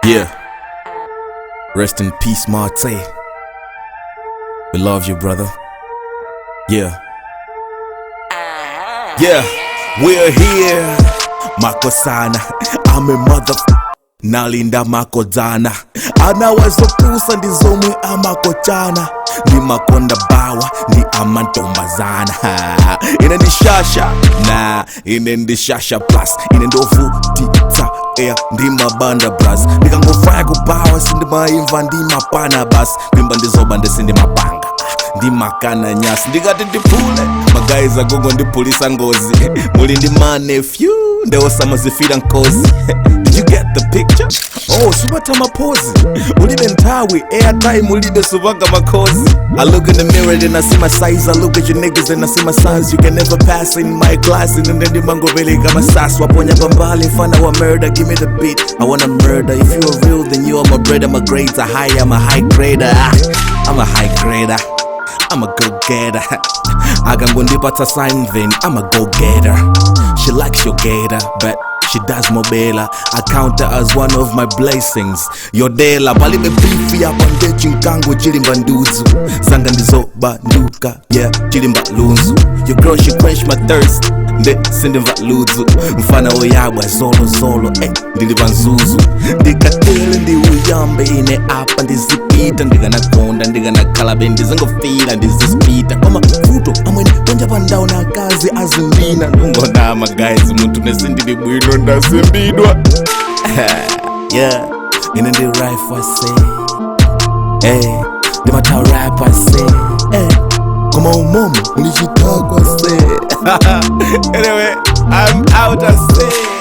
Yeah. Rest in peace, Marte. We love you, brother. Yeah. Yeah, we're here. Makosana. I'm a mother. Nalinda makodzana. Anawazopusa ndizomwe amakochana. Ndimakonda bawa ndi amantombazana. Ine ndi shasha na ine ndi shasha plus ine ndovutitsa eya ndimabanda bras ndikangofaya kubawa sindimaimva ndimapana bas kuimba ndizoba ndisindimapanga ndimakana nyasi ndikati ndiphule magayiz agogo ndiphulisa ngozi muli ndi manefyu ndeosamazifira nkozi. Did you get the picture? Oh, supata mapozi ulibe nthawi airtime ulibe supanga makhozi. I look in the mirror, then I see my size. I look at your niggas and I see my sons. You can never pass in my class. And then ndimangobeleka masasi waponya pambali mfana wa murder. Give me the beat, I wanna murder. If you are real, then you are my brother. My grades are high, I'm a high grader. Ah, I'm a high grader, I'm a go-getter. Akangondipatsa sign, then I'm a go-getter. She likes your gator, but she does mobela. I count her as one of my blessings. Yodela, palibe beef yapa ndechinkango chilimba nduzu. Zanga ndizobanduka, yeah, chilimba lunzu. Your girl, she quench my thirst. Nde sindimva ludzu mfana woyabwa zolo zolo ndili panzuzu ndikatele ndiuyambe ine apa ndizipita ndikanakonda ndikanakhala ndizingofila ndizisipita koma vuto amwene panja pandawo na akazi azimbina ndungonama guys munthu nesindili bwino ndasimbidwa. Yeah, ine ndi rifle I say, hey, ndimata rap I say, hey, koma umomo mulichitagwa say. Anyway, I'm out, I say.